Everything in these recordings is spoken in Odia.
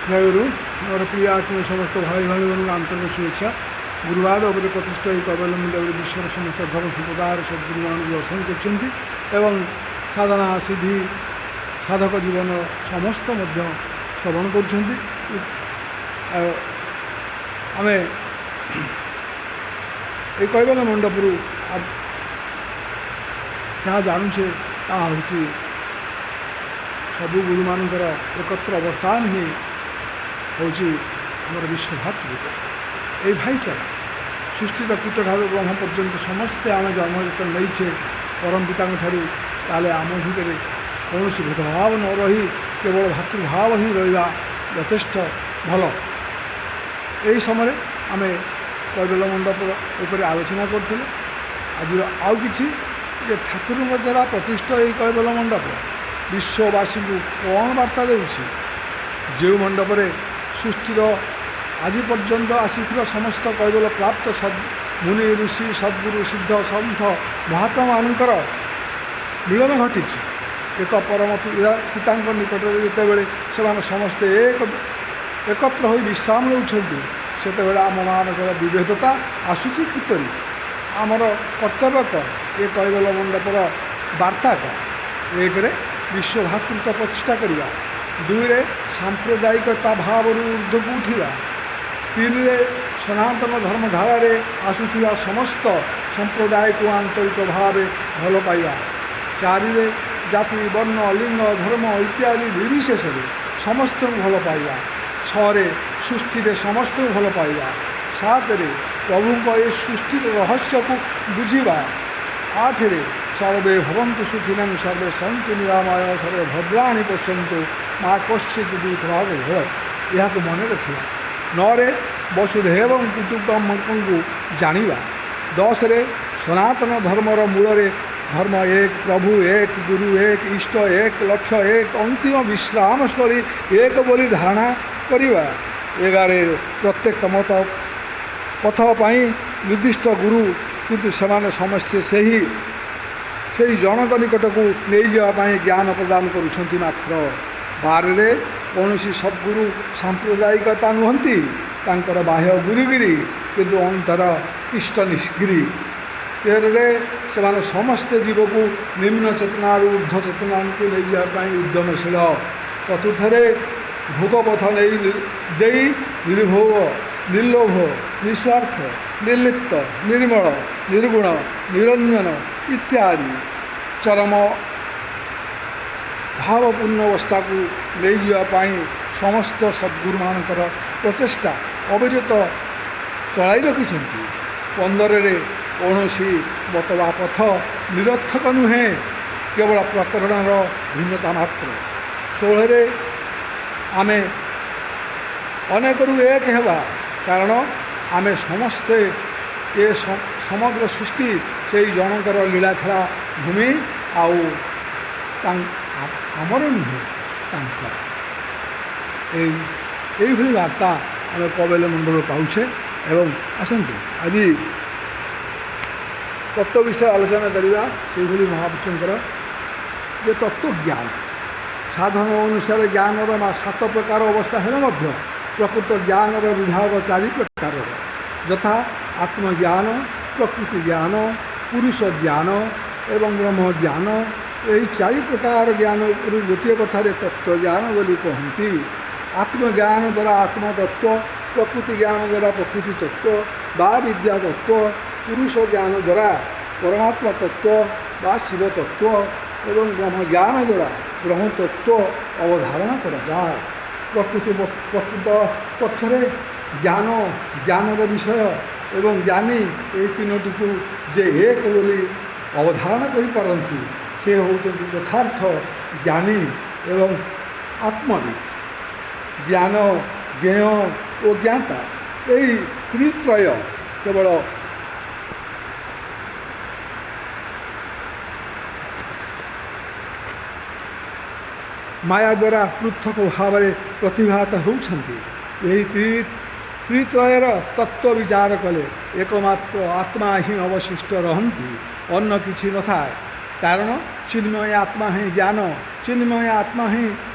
ଜୟଗୁରୁ। ମୋର ପ୍ରିୟ ଆତ୍ମୀୟ ସମସ୍ତ ଭାଇ ଭଉଣୀମାନଙ୍କୁ ଆନ୍ତରିକ ଶୁଭେଚ୍ଛା। ଗୁରୁବାଦ ଉପରେ ପ୍ରତିଷ୍ଠା ଏହି କୈବଲ୍ୟ ମଣ୍ଡପରେ ବିଶ୍ୱର ସମସ୍ତ ଧର୍ମ ସମ୍ପ୍ରଦାୟର ସଦ୍ଗୁରୁମାନଙ୍କୁ ଦର୍ଶନ କରୁଛନ୍ତି ଏବଂ ସାଧନା ସିଦ୍ଧି ସାଧକ ଜୀବନ ସମସ୍ତ ମଧ୍ୟ ଶ୍ରବଣ କରୁଛନ୍ତି। ଆଉ ଆମେ ଏହି କୈବଲ୍ୟ ମଣ୍ଡପରୁ ଯାହା ଜାଣୁଛେ ତାହା ହେଉଛି ସବୁ ଗୁରୁମାନଙ୍କର ଏକତ୍ର ଅବସ୍ଥାନ ହିଁ ହେଉଛି ଆମର ବିଶ୍ୱଭାତୃତ୍ୱ। ଏହି ଭାଇଚାରା ସୃଷ୍ଟିର କୀଟଠାରୁ ବ୍ରହ୍ମ ପର୍ଯ୍ୟନ୍ତ ସମସ୍ତେ ଆମେ ଜନ୍ମ ଯେତେବେଳେ ନେଇଛେ ପରମ ପିତାଙ୍କ ଠାରୁ, ତାହେଲେ ଆମ ଭିତରେ କୌଣସି ଭେଦଭାବ ନ ରହି କେବଳ ଭାତୃଭାବ ହିଁ ରହିବା ଯଥେଷ୍ଟ ଭଲ। ଏହି ସମୟରେ ଆମେ କୈବଲ୍ୟ ମଣ୍ଡପ ଉପରେ ଆଲୋଚନା କରୁଥିଲେ। ଆଜିର ଆଉ କିଛି ଯେ ଠାକୁରଙ୍କ ଦ୍ୱାରା ପ୍ରତିଷ୍ଠା ଏହି କୈବଲ୍ୟ ମଣ୍ଡପ ବିଶ୍ୱବାସୀଙ୍କୁ କ'ଣ ବାର୍ତ୍ତା ଦେଉଛି? ଯେଉଁ ମଣ୍ଡପରେ ସୃଷ୍ଟିର ଆଜି ପର୍ଯ୍ୟନ୍ତ ଆସିଥିବା ସମସ୍ତ କୈବଲ୍ୟ ପ୍ରାପ୍ତ ମୁନି ଋଷି ସଦ୍ଗୁରୁ ସିଦ୍ଧ ସନ୍ଥ ମହାତ୍ମାମାନଙ୍କର ମିଳନ ଘଟିଛି, ଏକ ପରମ ପିତାଙ୍କ ନିକଟରେ ଯେତେବେଳେ ସେମାନେ ସମସ୍ତେ ଏକତ୍ର ହୋଇ ବିଶ୍ରାମ ନେଉଛନ୍ତି, ସେତେବେଳେ ଆମମାନଙ୍କର ବିଭେଦତା ଆସୁଛି କିପରି? ଆମର କର୍ତ୍ତବ୍ୟ କ'ଣ? ଏ କୈବଲ୍ୟ ମଣ୍ଡପର ବାର୍ତ୍ତା କ'ଣ? ଏକରେ ବିଶ୍ୱ ଭାତୃତ୍ୱ ପ୍ରତିଷ୍ଠା କରିବା, ଦୁଇରେ ସାମ୍ପ୍ରଦାୟିକତା ଭାବରୁ ଉର୍ଦ୍ଧ୍ୱକୁ ଉଠିବା, ତିନିରେ ସନାତନ ଧର୍ମଧାରାରେ ଆସୁଥିବା ସମସ୍ତ ସମ୍ପ୍ରଦାୟକୁ ଆନ୍ତରିକ ଭାବେ ଭଲ ପାଇବା, ଚାରିରେ ଜାତି ବର୍ଣ୍ଣ ଲିଙ୍ଗ ଧର୍ମ ଇତ୍ୟାଦି ନିର୍ବିଶେଷରେ ସମସ୍ତଙ୍କୁ ଭଲ ପାଇବା, ଛଅରେ ସୃଷ୍ଟିରେ ସମସ୍ତଙ୍କୁ ଭଲ ପାଇବା, ସାତରେ ପ୍ରଭୁଙ୍କ ଏ ସୃଷ୍ଟିର ରହସ୍ୟକୁ ବୁଝିବା, ଆଠରେ ସର୍ବେ ଭବନ୍ତୁ ସୁଖିନଂ ସର୍ବେ ସନ୍ତୁ ନିରାମୟ ସର୍ବେ ଭଦ୍ରାଣୀ ପଶ୍ୟନ୍ତୁ ମା କଶ୍ଚିତ୍ ଦୁଃଖଭାଗ ଭବତ୍, ଏହାକୁ ମନେ ରଖିବା, ନଅରେ ବସୁଧୈବ କୁଟୁମ୍ବକଙ୍କୁ ଜାଣିବା, ଦଶରେ ସନାତନ ଧର୍ମର ମୂଳରେ ଧର୍ମ ଏକ, ପ୍ରଭୁ ଏକ, ଗୁରୁ ଏକ, ଇଷ୍ଟ ଏକ, ଲକ୍ଷ୍ୟ ଏକ, ଅନ୍ତିମ ବିଶ୍ରାମସ୍ଥଳୀ ଏକ ବୋଲି ଧାରଣା କରିବା, ଏଗାରେ ପ୍ରତ୍ୟେକ ମତ ପଥ ପାଇଁ ନିର୍ଦ୍ଦିଷ୍ଟ ଗୁରୁ, କିନ୍ତୁ ସେମାନେ ସମସ୍ତେ ସେହି ଜଣଙ୍କ ନିକଟକୁ ନେଇଯିବା ପାଇଁ ଜ୍ଞାନ ପ୍ରଦାନ କରୁଛନ୍ତି ମାତ୍ର। ବାରରେ କୌଣସି ସଦ୍ଗୁରୁ ସାମ୍ପ୍ରଦାୟିକତା ନୁହନ୍ତି, ତାଙ୍କର ବାହ୍ୟ ଗୁରୁଗିରି କିନ୍ତୁ ଅନ୍ତର ଇଷ୍ଟ ନିଷ୍ଗିରି। ତେରରେ ସେମାନେ ସମସ୍ତେ ଜୀବକୁ ନିମ୍ନ ଚେତନାରୁ ଉର୍ଦ୍ଧ୍ୱ ଚେତନାକୁ ନେଇଯିବା ପାଇଁ ଉଦ୍ୟମଶୀଳ। ଚତୁର୍ଥରେ ଭୋଗପଥ ନେଇ ଦେଇ ନିର୍ଭୋଗ, ନିର୍ଲୋଭ, ନିସ୍ୱାର୍ଥ, ନିର୍ଲିପ୍ତ, ନିର୍ମଳ, ନିର୍ଗୁଣ, ନିରଞ୍ଜନ ଇତ୍ୟାଦି ଚରମ ଭାବପୂର୍ଣ୍ଣ ଅବସ୍ଥାକୁ ନେଇଯିବା ପାଇଁ ସମସ୍ତ ସଦ୍ଗୁରୁମାନଙ୍କର ପ୍ରଚେଷ୍ଟା ଅବିରତ ଚଳାଇ ରଖିଛନ୍ତି। ପନ୍ଦରରେ କୌଣସି ମତ ବା ପଥ ନିରର୍ଥକ ନୁହେଁ, କେବଳ ପ୍ରକରଣର ଭିନ୍ନତା ମାତ୍ର। ଷୋହଳରେ ଆମେ ଅନେକରୁ ଏକ ହେବା, କାରଣ ଆମେ ସମସ୍ତେ ଏ ସମଗ୍ର ସୃଷ୍ଟି ସେଇ ଜଣଙ୍କର ଲୀଳାଖେଳା ଭୂମି, ଆଉ ଆମର ନୁହେଁ ତାଙ୍କର। ଏଇଭଳି ବାର୍ତ୍ତା ଆମେ କୈବଲ୍ୟ ମଣ୍ଡଳରୁ ପାଉଛେ। ଏବଂ ଆସନ୍ତୁ ଆଜି ତତ୍ତ୍ୱ ବିଷୟରେ ଆଲୋଚନା କରିବା। ସେଇଭଳି ମହାପୁରୁଷଙ୍କର ଯେ ତତ୍ତ୍ୱଜ୍ଞାନ ସାଧନ ଅନୁସାରେ ଜ୍ଞାନର ସାତ ପ୍ରକାର ଅବସ୍ଥା ହେଲେ ମଧ୍ୟ ପ୍ରକୃତ ଜ୍ଞାନର ବିଭାଗ ଚାରି ପ୍ରକାରର, ଯଥା ଆତ୍ମଜ୍ଞାନ, ପ୍ରକୃତି ଜ୍ଞାନ, ପୁରୁଷ ଜ୍ଞାନ ଏବଂ ବ୍ରହ୍ମଜ୍ଞାନ। ଏହି ଚାରି ପ୍ରକାର ଜ୍ଞାନ ଉପରୁ ଗୋଟିଏ କଥାରେ ତତ୍ତ୍ୱଜ୍ଞାନ ବୋଲି କହନ୍ତି। ଆତ୍ମଜ୍ଞାନ ଦ୍ୱାରା ଆତ୍ମତତ୍ତ୍ୱ, ପ୍ରକୃତି ଜ୍ଞାନ ଦ୍ୱାରା ପ୍ରକୃତି ତତ୍ତ୍ୱ ବା ବିଦ୍ୟା ତତ୍ତ୍ୱ, ପୁରୁଷ ଜ୍ଞାନ ଦ୍ୱାରା ପରମାତ୍ମା ତତ୍ତ୍ୱ ବା ଶିବ ତତ୍ତ୍ୱ ଏବଂ ବ୍ରହ୍ମଜ୍ଞାନ ଦ୍ୱାରା ବ୍ରହ୍ମତତ୍ତ୍ୱ ଅବଧାରଣା କରାଯାଏ। ପ୍ରକୃତ ପକ୍ଷରେ ଜ୍ଞାନ, ଜ୍ଞାନର ବିଷୟ ଏବଂ ଜ୍ଞାନୀ ଏହି ତିନୋଟିକୁ ଯେ ଏକ ବୋଲି ଅବଧାରଣା କରିପାରନ୍ତି, ସେ ହେଉଛନ୍ତି ଯଥାର୍ଥ ଜ୍ଞାନୀ ଏବଂ ଆତ୍ମବିତ୍। ଜ୍ଞାନ, ଜ୍ଞେୟ ଓ ଜ୍ଞାତା ଏହି ତ୍ରିତ୍ରୟ କେବଳ ମାୟା ଦ୍ୱାରା ପୃଥକ ଭାବରେ ପ୍ରତିଭାତ ହେଉଛନ୍ତି। ଏହି ତ୍ରିତ୍ରୟର ତତ୍ତ୍ୱ ବିଚାର କଲେ ଏକମାତ୍ର ଆତ୍ମା ହିଁ ଅବଶିଷ୍ଟ ରହନ୍ତି, ଅନ୍ୟ କିଛି ନଥାଏ। କାରଣ ଚିନ୍ମୟ ଆତ୍ମା ହିଁ ଜ୍ଞାନ, ଚିନ୍ମୟ ଆତ୍ମା ହିଁ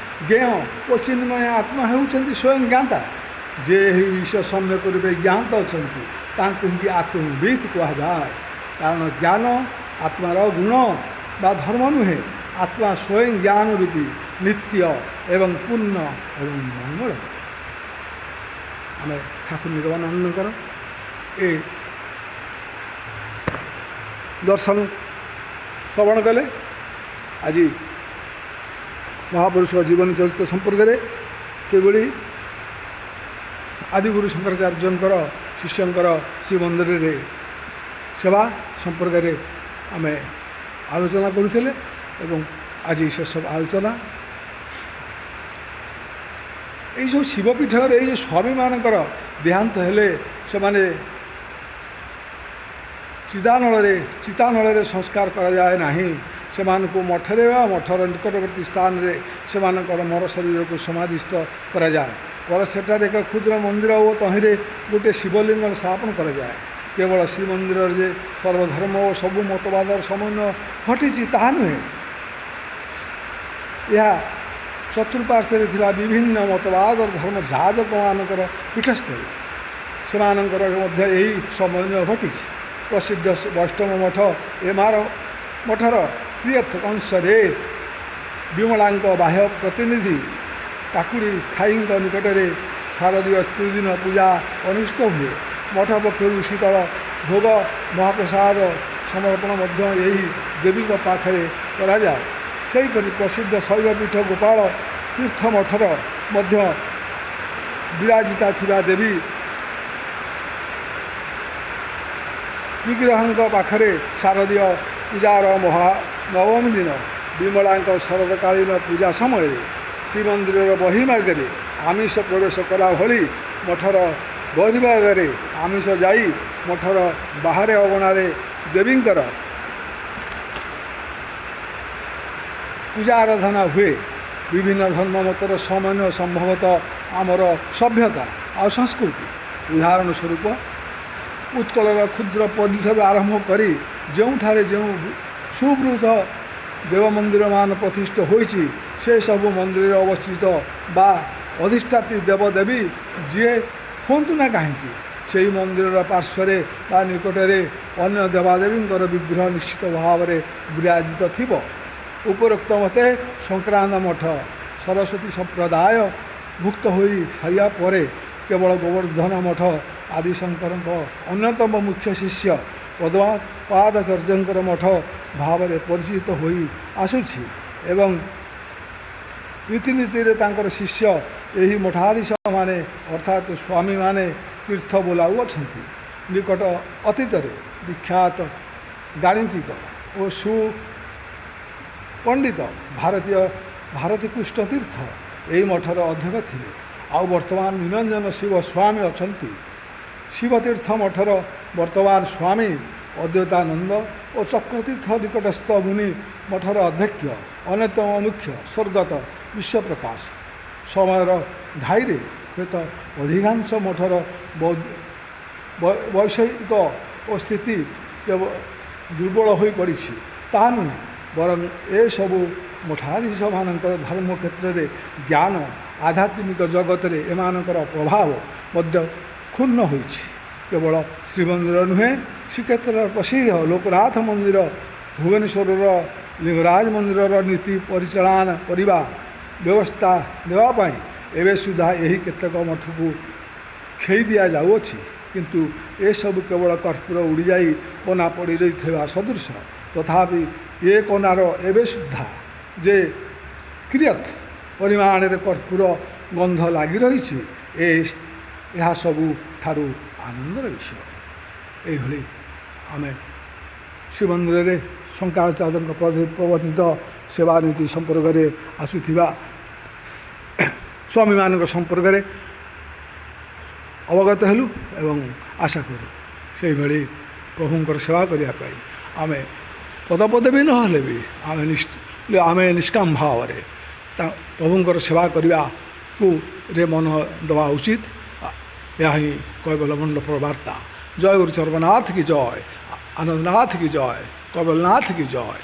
ଜ୍ଞେୟ ଓ ଚିନ୍ମୟ ଆତ୍ମା ହେଉଛନ୍ତି ସ୍ୱୟଂ ଜ୍ଞାତା। ଯେ ଏହି ବିଷୟ ସମ୍ୟକ ରୂପେ ଜ୍ଞାତ ଅଛନ୍ତି, ତାଙ୍କୁ ହିଁ ଆତ୍ମବିତ୍ କୁହାଯାଏ। କାରଣ ଜ୍ଞାନ ଆତ୍ମାର ଗୁଣ ବା ଧର୍ମ ନୁହେଁ। ଆତ୍ମା ସ୍ୱୟଂ ଜ୍ଞାନ ରୂପୀ, ନିତ୍ୟ ଏବଂ ପୂର୍ଣ୍ଣ ଏବଂ ମଙ୍ଗଳ। ଆମେ ଠାକୁର ନିର୍ବାନନ୍ଦଙ୍କର ଏ ଦର୍ଶନ ଶ୍ରବଣ କଲେ। ଆଜି ମହାପୁରୁଷ ଜୀବନ ଚରିତ୍ର ସମ୍ପର୍କରେ ସେଭଳି ଆଦିଗୁରୁ ଶଙ୍କରାଚାର୍ଯ୍ୟଙ୍କର ଶିଷ୍ୟଙ୍କର ଶ୍ରୀମନ୍ଦିରରେ ସେବା ସମ୍ପର୍କରେ ଆମେ ଆଲୋଚନା କରୁଥିଲେ ଏବଂ ଆଜି ସେସବୁ ଆଲୋଚନା ଏଇ ଯେଉଁ ଶିବପୀଠରେ ଏଇ ଯେଉଁ ସ୍ୱାମୀମାନଙ୍କର ଦେହାନ୍ତ ହେଲେ ସେମାନେ ଚିତାନଳରେ ସଂସ୍କାର କରାଯାଏ ନାହିଁ। ସେମାନଙ୍କୁ ମଠରେ ବା ମଠର ନିକଟବର୍ତ୍ତୀ ସ୍ଥାନରେ ସେମାନଙ୍କର ମର ଶରୀରକୁ ସମାଧିସ୍ଥ କରାଯାଏ। ପରେ ସେଠାରେ ଏକ କ୍ଷୁଦ୍ର ମନ୍ଦିର ଓ ତହିଁରେ ଗୋଟିଏ ଶିବଲିଙ୍ଗର ସ୍ଥାପନ କରାଯାଏ। କେବଳ ଶ୍ରୀମନ୍ଦିରରେ ଯେ ସର୍ବଧର୍ମ ଓ ସବୁ ମତବାଦର ସମନ୍ୱୟ ଘଟିଛି ତାହା ନୁହେଁ, ଏହା ଚତୁଃପାର୍ଶ୍ୱରେ ଥିବା ବିଭିନ୍ନ ମତବାଦର ଧର୍ମ ଯାଜକମାନଙ୍କର ପୀଠସ୍ଥଳୀ, ସେମାନଙ୍କର ମଧ୍ୟ ଏହି ସମନ୍ୱୟ ଘଟିଛି। ପ୍ରସିଦ୍ଧ ବୈଷ୍ଣବ ମଠ ଏମାର ମଠର ପ୍ରିୟତ ଅଂଶରେ ବିମଳାଙ୍କ ବାହ୍ୟ ପ୍ରତିନିଧି କାକୁଡ଼ି ଖାଇଙ୍କ ନିକଟରେ ଶାରଦୀୟ ତ୍ରିଦିନ ପୂଜା ଅନୁଷ୍ଠିତ ହୁଏ। ମଠ ପକ୍ଷରୁ ଶୀତଳ ଭୋଗ ମହାପ୍ରସାଦ ସମର୍ପଣ ମଧ୍ୟ ଏହି ଦେବୀଙ୍କ ପାଖରେ କରାଯାଏ। ସେହିପରି ପ୍ରସିଦ୍ଧ ଶୈବପୀଠ ଗୋପାଳ ତୀର୍ଥ ମଠର ମଧ୍ୟ ବିରାଜିତା ଥିବା ଦେବୀ ବିଗ୍ରହଙ୍କ ପାଖରେ ଶାରଦୀୟ ପୂଜାର ମହାନବମୀ ଦିନ ବିମଳାଙ୍କ ଶରଦକାଳୀନ ପୂଜା ସମୟରେ ଶ୍ରୀମନ୍ଦିରର ବହିର୍ମାର୍ଗରେ ଆମିଷ ପ୍ରବେଶ କଲା ଭଳି ମଠର ବହିର୍ଭାଗରେ ଆମିଷ ଯାଇ ମଠର ବାହାରେ ଅଗଣାରେ ଦେବୀଙ୍କର ପୂଜା ଆରାଧନା ହୁଏ। ବିଭିନ୍ନ ଧର୍ମ ମତର ସମନ୍ୱୟ ସମ୍ଭବତଃ ଆମର ସଭ୍ୟତା ଆଉ ସଂସ୍କୃତି। ଉଦାହରଣ ସ୍ୱରୂପ ଉତ୍କଳର କ୍ଷୁଦ୍ର ପଲ୍ଲୀଠାରୁ ଆରମ୍ଭ କରି ଯେଉଁଠାରେ ଯେଉଁ ସୁବୃହତ ଦେବ ମନ୍ଦିରମାନ ପ୍ରତିଷ୍ଠିତ ହୋଇଛି, ସେସବୁ ମନ୍ଦିରରେ ଅବସ୍ଥିତ ବା ଅଧିଷ୍ଠାତ୍ରୀ ଦେବଦେବୀ ଯିଏ ହୁଅନ୍ତୁ ନା କାହିଁକି, ସେହି ମନ୍ଦିରର ପାର୍ଶ୍ୱରେ ବା ନିକଟରେ ଅନ୍ୟ ଦେବାଦେବୀଙ୍କର ବିଗ୍ରହ ନିଶ୍ଚିତ ଭାବରେ ବିରାଜିତ ଥିବ। ଉପରୋକ୍ତ ମତେ ସଂକ୍ରାନ୍ତ ମଠ ସରସ୍ୱତୀ ସମ୍ପ୍ରଦାୟ ଭୁକ୍ତ ହୋଇ ସାରିବା ପରେ କେବଳ ଗୋବର୍ଦ୍ଧନ ମଠ ଆଦିଶଙ୍କରଙ୍କ ଅନ୍ୟତମ ମୁଖ୍ୟ ଶିଷ୍ୟ ପଦ୍ମପାଦାଚାର୍ଯ୍ୟଙ୍କର ମଠ ଭାବରେ ପରିଚିତ ହୋଇ ଆସୁଛି ଏବଂ ରୀତିନୀତିରେ ତାଙ୍କର ଶିଷ୍ୟ ଏହି ମଠାଧୀଶମାନେ ଅର୍ଥାତ୍ ସ୍ୱାମୀମାନେ ତୀର୍ଥ ବୋଲାଉଅଛନ୍ତି। ନିକଟ ଅତୀତରେ ବିଖ୍ୟାତ ଗାଣିତିକ ଓ ସୁପଣ୍ଡିତ ଭାରତୀକୃଷ୍ଣ ତୀର୍ଥ ଏହି ମଠର ଅଧ୍ୟକ୍ଷ ଥିଲେ। ଆଉ ବର୍ତ୍ତମାନ ନିରଞ୍ଜନ ଶିବ ସ୍ୱାମୀ ଅଛନ୍ତି। ଶିବତୀର୍ଥ ମଠର ବର୍ତ୍ତମାନ ସ୍ୱାମୀ ଅଦ୍ୱୈତାନନ୍ଦ ଓ ଚକ୍ରତୀର୍ଥ ନିକଟସ୍ଥ ମୁନି ମଠର ଅଧ୍ୟକ୍ଷ ଅନ୍ୟତମ ମୁଖ୍ୟ ସ୍ୱର୍ଗତ ବିଶ୍ୱପ୍ରକାଶ। ସମୟର ଘାଇରେ ହୁଏତ ଅଧିକାଂଶ ମଠର ବୈଷୟିକ ଓ ସ୍ଥିତି କେବଳ ଦୁର୍ବଳ ହୋଇପଡ଼ିଛି ତାହା ନୁହେଁ, ବରଂ ଏସବୁ ମଠାଧୀଶମାନଙ୍କର ଧର୍ମ କ୍ଷେତ୍ରରେ ଜ୍ଞାନ, ଆଧ୍ୟାତ୍ମିକ ଜଗତରେ ଏମାନଙ୍କର ପ୍ରଭାବ ମଧ୍ୟ କ୍ଷୁଣ୍ଣ ହୋଇଛି। କେବଳ ଶ୍ରୀମନ୍ଦିର ନୁହେଁ, ଶ୍ରୀକ୍ଷେତ୍ରର ପ୍ରସିଦ୍ଧ ଲୋକନାଥ ମନ୍ଦିର, ଭୁବନେଶ୍ୱରର ଲିଙ୍ଗରାଜ ମନ୍ଦିରର ନୀତି ପରିଚାଳନା କରିବା ବ୍ୟବସ୍ଥା ଦେବା ପାଇଁ ଏବେ ସୁଦ୍ଧା ଏହି କେତେକ ମଠକୁ ଖେଇ ଦିଆଯାଉଅଛି। କିନ୍ତୁ ଏସବୁ କେବଳ କର୍ପୂର ଉଡ଼ିଯାଇ କନା ପଡ଼ି ରହିଥିବା ସଦୃଶ। ତଥାପି ଏ କନାର ଏବେ ସୁଦ୍ଧା ଯେ କିୟତ୍ ପରିମାଣରେ କର୍ପୂର ଗନ୍ଧ ଲାଗି ରହିଛି, ଏହା ସବୁଠାରୁ ଆନନ୍ଦର ବିଷୟ। ଏଇଭଳି ଆମେ ଶ୍ରୀମନ୍ଦିରରେ ଶଙ୍କରାଚାର୍ଯ୍ୟଙ୍କ ପ୍ରବର୍ତ୍ତିତ ସେବାନୀତି ସମ୍ପର୍କରେ ଆସୁଥିବା ସ୍ୱାମୀମାନଙ୍କ ସମ୍ପର୍କରେ ଅବଗତ ହେଲୁ ଏବଂ ଆଶା କରୁ ସେଇଭଳି ପ୍ରଭୁଙ୍କର ସେବା କରିବା ପାଇଁ ଆମେ ପଦପଦବୀ ନହେଲେ ବି ଆମେ ନିଷ୍କାମ ଭାବରେ ତା ପ୍ରଭୁଙ୍କର ସେବା କରିବାକୁ ରେ ମନ ଦେବା ଉଚିତ। ଏହା ହିଁ କୈବଲ୍ୟ ମଣ୍ଡପର ବାର୍ତ୍ତା। ଜୟ ଗୁରୁ ଚର୍ମନାଥ କି ଜୟ, ଆନନ୍ଦନାଥ କି ଜୟ, କୈବଲ୍ୟନାଥ କି ଜୟ।